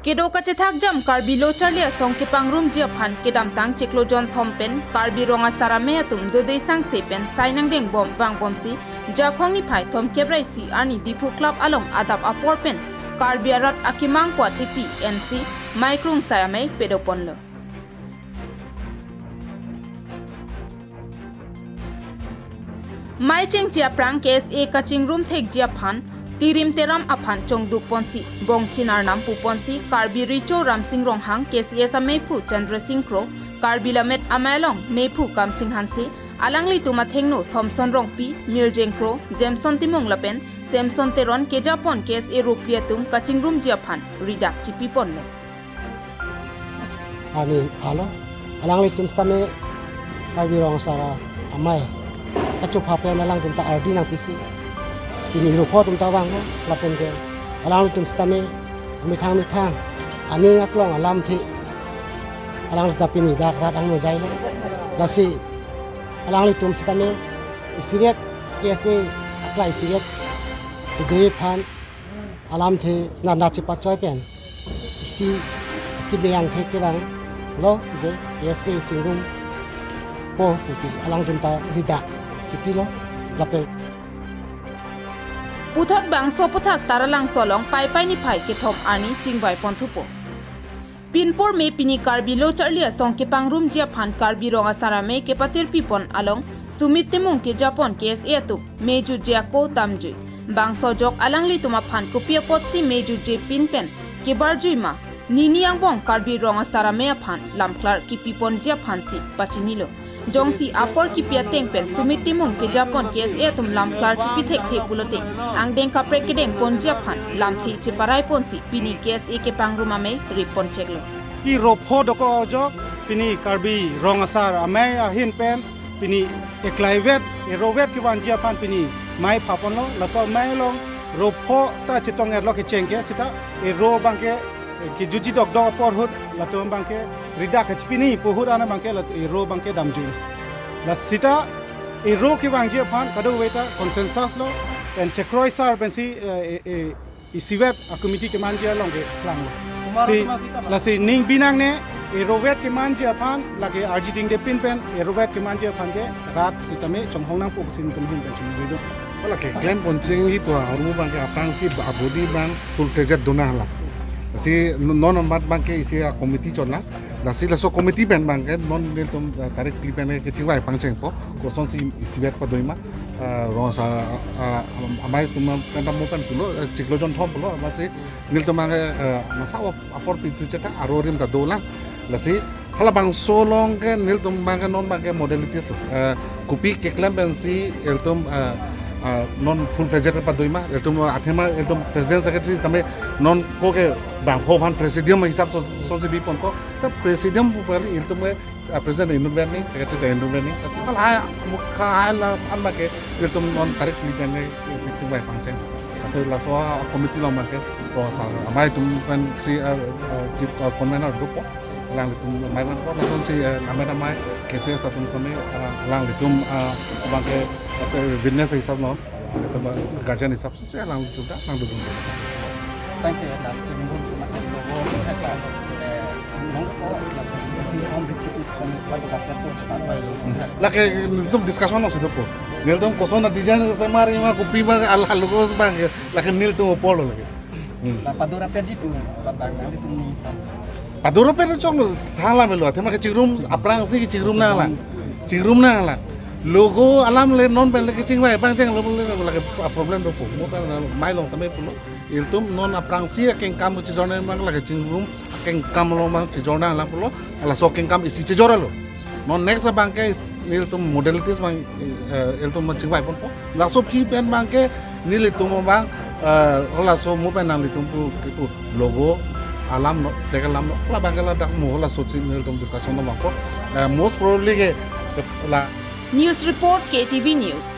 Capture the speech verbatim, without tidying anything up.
Kedo kachethak jam Karbi Lo Charli Asong kepangrumji aphan kedamtang chiklo jonthom pen Karbi Rong Asar Amei atum dode sangse pen sai nangdeng bom vangbomsi Jakhong niphai thomkep ra isi arni Diphu Club along adap apor pen Karbi arat akemang kwat hepi ensi maikrung sai amei padoponlo. Mei chengche aphrang K S A kachingrum thekji aphan Tirim Teram aphan chongduk ponsi, Bongchin Arnam puponsi, Karbi Recho Ramsing Ronghang, K C S ameiphu Chandra Sing Kro, Karbi Lammet Amei along meiphu Kamsing Hanse, alanglitum athengno Thomson Rongpi, Mirjeng Kro, Jameson Timung lapen Samson Teron kejapon K S A ropli atum kachingrumji aphan ridak chipiponlo. Ani alo, alanglitum sitame Karbi Rong Asar Amei kachopha pen alangtum ta ardi nangpisi, pini ropho atum ta vanglo, lapen ke alanglitum sitame methang methang aning aklong alamthe alanglitum ta pini dak rat angno jailo. Lasi alanglitum sitame isivet K S A akla isivet kedo aphan alamthe nanda chepachoi pen isi kebeng thek kevanglo je K S A chingrumpo pusi alangtum ta ridak chipilo lapen puthot bangso aputhak Taralangso along Paipai niphai kethom arni chingvaipon thupo. Pinpur me pini Karbi Lo Charli Asong kepangrumji aphan Karbi Rong Asar Amei kepatirpipon along Sumit Timung kejapon K S A atum mei jutji ako damjui. Bangso ajok alanglitum aphan kopi apotsi mei jutje pin pen kebarjui ma, nini angbong Karbi Rong Asar Amei aphan lamklar kipiponji aphansi pachinilo. Jongsi apor kipi ateng pen Sumit Timung kejapon K S A atum lamklar chipi thekthe pulote angdeng kaprek kedengponji aphan lamthe cheparaiponsi pini K S A kepangrum amei ripon cheklo. Pini ropho dokok ajok pini Karbi Rong Asar Amei ahin pen pini eklaivet erovet kevangji aphan pini mei phaponlo, laso amei along ropho ta chetong-etlo kecheng ke seta ero abangke kejutji dokdok apor ahut latum abangke ridak kachipini pu ahut an abangke lat-, ero abangke damjui. La seta ero kevangji aphan kadokave ta consensus lo, pen chekroi sar pensi, eh, eh, eh, isivet a-committee kemanji along keklanglo. Kumar Si, Suma sita ma? Lasi ning binangne, erovet kemanji aphan, lake arji dingde pin pen, erovet kemanji aphan ke rat sitame chonghong nangpo pusi nelitum ahin pen chonghong do. Lake klem poncheng ipo armu abangke aphrangsi abodi abang full fledged dona hala. Si non amat abangke isi a-committee chonla. Lasi laso committee pen abangke non nelitum, eh, tarik phli pen kechingvai pangchengpo. Kosonsi isivet padoima. Eh, Rong Asar, eh, Amei atum pen ta mo pen pulo, eh, chiklo jonthom pulo, amatsi nelitum abangke, eh, masa ap-, apor pithu cheta aro arim ta dolang. Lasi halabangso along ke nelitum abangke non abangke modalities lo. Eh, kopi keklem pensi ilitum, eh, eh, non full fledged padoima, ilitum athema ilitum president secretary tame non ko ke bangpho aphan presidium hisap so, so si biponpo. Ta presidium pu kali ilitum ke, eh, president inut bani, secretary inut bani. Kasi kal hai mukha hai la an abangke ilitum non tarik phli pen kechingvai pangcheng. Kasi laso a-committee along abangke Rong Asar Amei atum pensi, eh, eh, chief, eh, convener dopo. Alanglitum mei vanpo, lasonsi, eh, Lammet Amei, K C S atum sitame, eh, alanglitum, eh, abangke, eh, witness hisap lo, alanglitum guardian hisap si alanglitum ta nangdodun. Thank you, na simbun tu makan logo, eh, nong ko, na simbun om bichi tu kan pada dapat tu cepat baik. Lake nelitum discussion lo si dopo. Nelitum koson a-design semar ima kopi ma al-, al-, logos abang, lake nelitum opor lo lake. Hmm. La padorapetji pu, la bang nang di tum ni sam. Padorapet choklo, hala melo, athema kechingrum, aphrangsi kechingrum nanglang. Chingrum nanglang. Logo alam le non pen le kechingvai pangchenglo le lake problem dopo. Mo pen mei along tame pulo. Ilitum non aphrangsi akengkam chejor nang abang lake chingrum, akengkam along abang chejor nanglang pulo. Laso akengkam isi chejor lo. Non next abangke nelitum modalities abang, eh, ilitum chingvai ponpo. Laso aphi pen abangke nelitum abang, eh, laso mo pen nanglitum pu, pu logo alam no, flag alam no, la abangke ladak mo laso si nelitum discussion no abangpo. Eh, most probably ke la News report, K T V News.